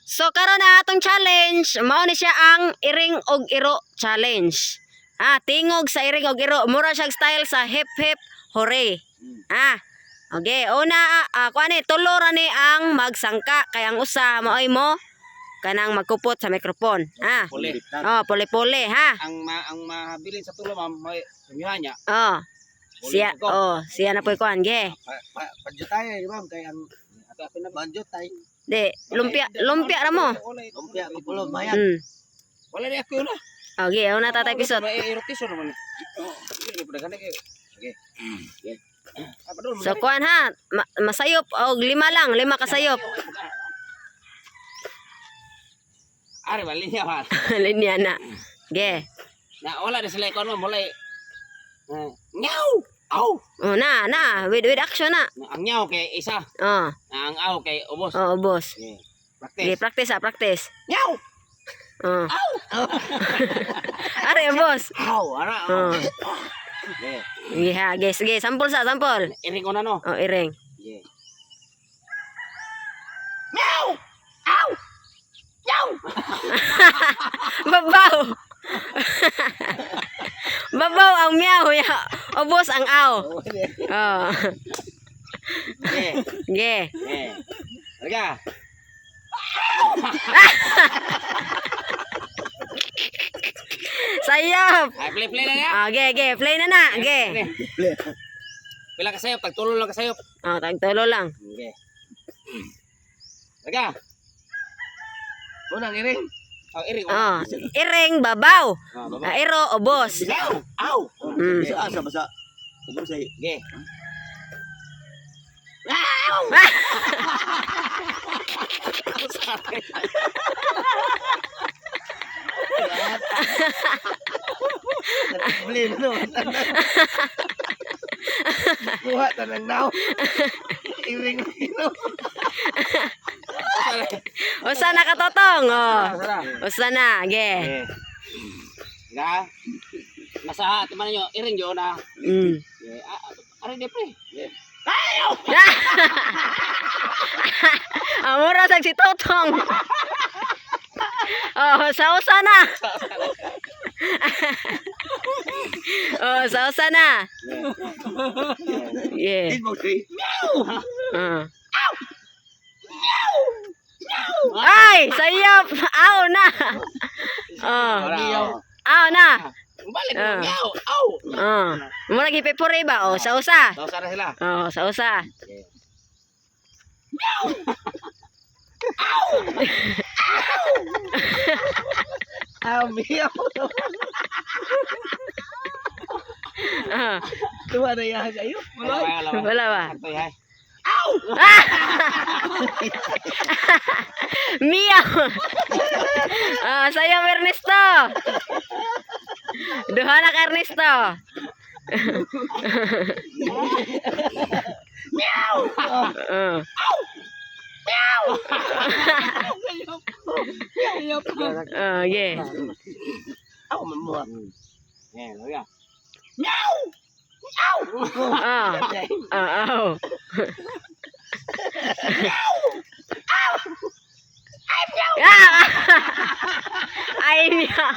So karon na atong challenge, mao ni siya ang iring og iro challenge. Ah, tingog sa iring og iro, mura siya style sa hip hip hooray. Ah. Okay, una kuan ni tulo ra ni ang magsangka kay ang usa maoy mo kanang magkupot sa microphone. Ah. Puli. Oh, puli-puli ha. Ang mahabilin sa tulo, ma'am, may sumihan niya. Oh. Puli Siya, ko. oh, siya na po'y kuan, ge. Padyutay, ma'am, kay ang Ato ato na. banjutay. Di, lumpia, lumpia ra mo. Lumpia, mapulo, mayan. Wala na ako na. Okay, una tatay pisot. May erotisyon naman. Oh, hindi pa gani kayo. Okay. Okay. Ah, padul, So kuan ha, masayop og lima lang, lima kasayop. Ari ba linya ba? Linya na. Ge. Na wala na sila kon ma'am, wala. Eh, Nyaw! Aw! Oh, na, na, with action na. Ang nyaw kay isa, Oh, ang aw kay ubos. oh, boss. Okay. Ge, Practice. practice ha, practice. Nyaw! Oh. Are, boss. Aw, ara. Oh. Okay. Ge ha, ge, sige, sampol sa, sampol. Iring ko na no. Oh, iring. Okay. Nyaw! Aw! Nyaw! Babaw. Babaw ang meow, ya. Ubos ang aw. Oh. Okay. Ge. Okay. Halika. Sayop. Ay, play play na niya. Ah, ge, ge, play na na, ge. Pila ka sayop, tagtulo lang ka sayop. Oh, tagtulo lang. Okay. Halika. Unang iring. Oh, iring. Oh, iring babaw. Oh, baba. Ah, iro ubos. Nyaw! Aw! Sa asa basa. Ubos ay. Okay. Blin no. Kuha tanang naw. Iring no. Usa na katotong. Oh. Sara. Usa na, ge. Okay. Halika. Nasa, timan ninyo, iring yun na. Okay. Ah, ah, Ari, di pre. Okay. Amura sa si Totong. Oh, sausa na. Oh, sausa na. Yeah. Din mo si. Ah. Ay, sayop. Aw na. Oh, Meow. aw na. Balik, Ah. meow. Aw! Oh. Mura gipipuri ba? Oh, sausa. Sausa na sila. Oh, sausa. Okay. Aw meow. Ah, Tuwa na yan ayo. Wala, wala, wala. wala ba? Ito, hay. Meow. Ah, sayop Ernesto. Duha na ka Ernesto. Meow. Oh. Oh, yeah. Aw mamuha. Yan, halika. Oh. Oh, oh. Ah! Ay, meow.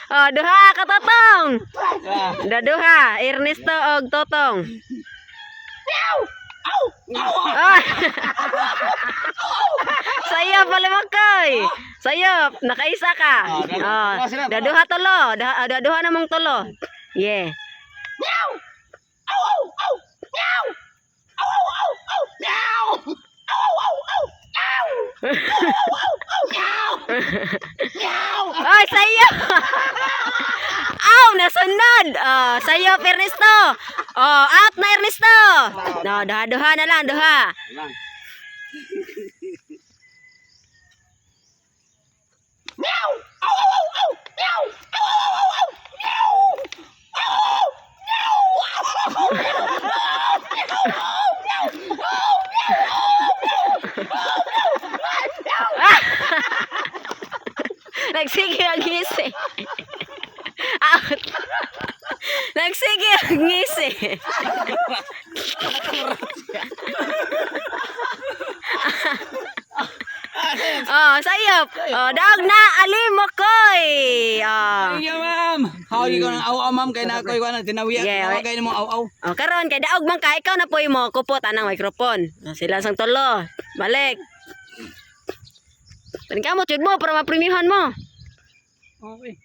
Oh, duha ka Totong. Ah. Da duha, Ernesto og Totong. Ah. Sayop palimakay. Sayop, nakaisa ka. Ah, Oh, daduha tulo, daduha namong tulo. Yeah. Ay, sayop. Aw, nasunod. Oh, sayop Ernesto. Oh, out na Ernesto. No, duha-duha na lang, duha. Lang. Nagsige ang ngisi. Out. Nagsige ang ngisi. Oh, sayop. Oh, daog na alimokoy. Oh. Thank you, ma'am. How you gonna aw-aw, ma'am? Kaya na ako ikaw na tinawiya. Yeah, Yeah, kayo mo aw-aw. Oh, karon kay daog man ka, ikaw na po mo kupot anang microphone. Oh, sila sang tulo. Balik. Paningkamot jud mo para mapremyuhan mo. Okay.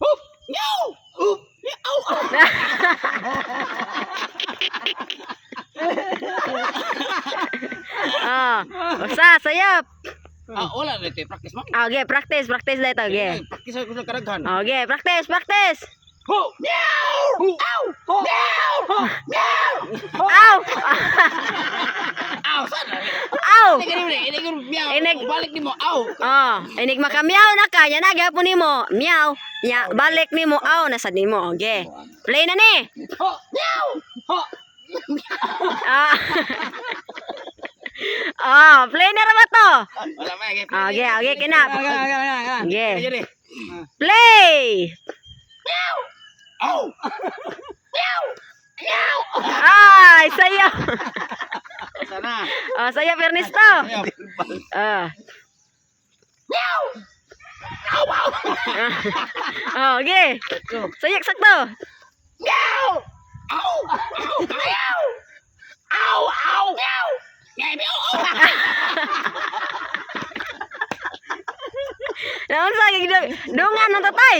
Hup! Meow! Hup! Meow! Oh, usa sayop. Ah, wala na ito. Practice, ma'am. Ah, okay, practice, practice na ito, okay. Practice ako sa karaghan. Okay, practice, practice. Ho! Meow! Ow! Ho! Meow! Ho! Meow! Aw! Aw, sana. Aw! Inig ni, inig meow. Balik nimo, aw. Oh, inig makamiyaw na ka, yan na gyapon nimo. Meow. Nya, balik nimo aw na sad nimo. Okay. Play na ni. Ho! Meow! Ho! Ah. Ah, play na ra ba to? Wala pa, okay. Okay, okay, kinap. Okay. Ready? Play! Aw! Ay, sayo. Sana. Oh, sayo Ernesto. Ah. Oh, okay. Sayo sakto. Meow! Aw! Aw! Meow! Aw! Aw! Meow! Meow! Meow! Naunsa dungan ng tatay.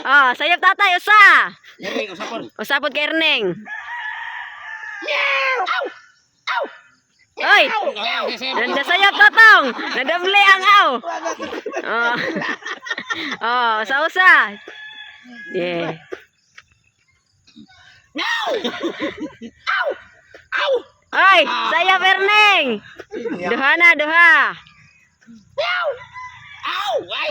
Ah, sayop tatay usa. Iring, usapon. Usa pod kay Erneng. Meow! Aw! Aw! Oy, nandasayop tatong. Nadable ang aw. Oh. Oh, usa usa. Yeah. Meow! Aw! Aw! Oy, sayop Erneng. Duha na, duha. Meow! Aw! Ay!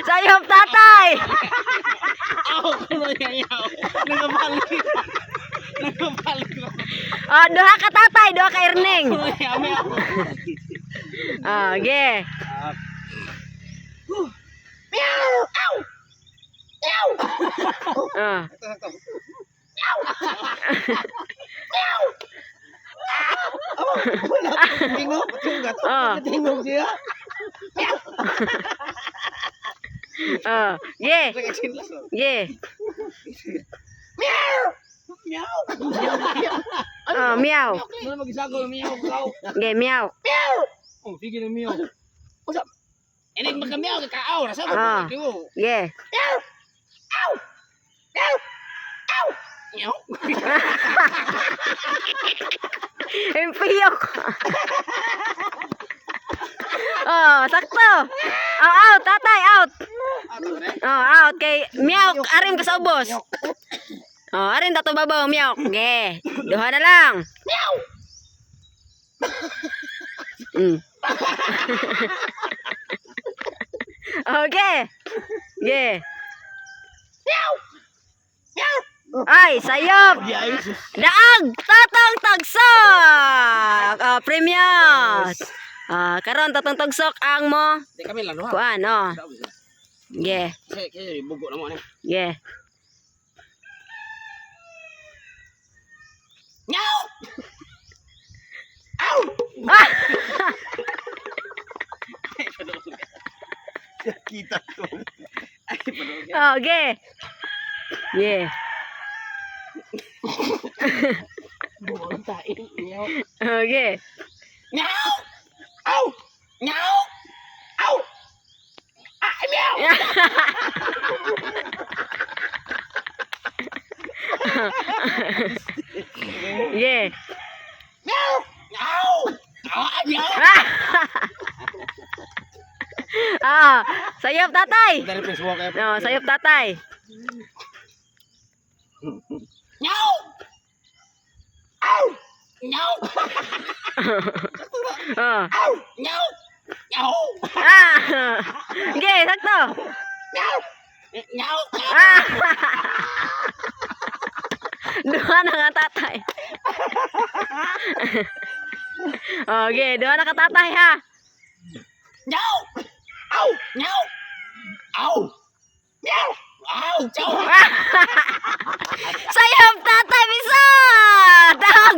Sayop tatay. Aw! Kuno niya, meow. Nagabalik. Nagabalik. Oh, duha ka tatay, duha ka Erneng. Kuno niya, meow. Oh, okay. Meow! Aw! Meow! Oh. Wala pa tingog. Oh. Tingog siya. Oh, yeah. Yeah. Meow! Meow! Oh, meow. Ano mag-isagol? Meow! Meow! Okay, meow. Meow! Oh, sige na meow. Usa. Inig magka-meow kay kaaw ra sa Ah. Yeah. Meow! Aw! Meow! Aw! Meow! Impiyok. Oh, sakto. Oh, out, tatay, out. Oh, out kay meow, arim ka sa ubos. Oh, arim tato babaw, meow. Okay. Duha na lang. Meow! Okay. Yeah. Meow! Meow! Ay, sayop. Daag tatong tagsok. Oh, premios. Ah, karon tatong tagsok ang mo Di kami lang, no? kuan, oh. Yeah. Kasi, kasi bugo na mo, ano? Yeah. Meow! Aw! Ah! Kita ko. Ay, padulog. Okay. Yeah. Meow! Okay. Meow! Aw! Meow! Aw! Ah, meow! Yeah. Meow! Aw! Ah, meow! Ah, sayop tatay. Dari please walk up. No, sayop tatay. Meow! Aw! Meow! Oh. Aw! Meow! Meow! Ah. Okay, sakto. Meow! Meow! Ah. Duha na nga tatay. Okay, duha na ka tatay ha. Meow! Aw! Meow! Aw! Meow! Aw! Chow! Sayop tatay bisa. Dog,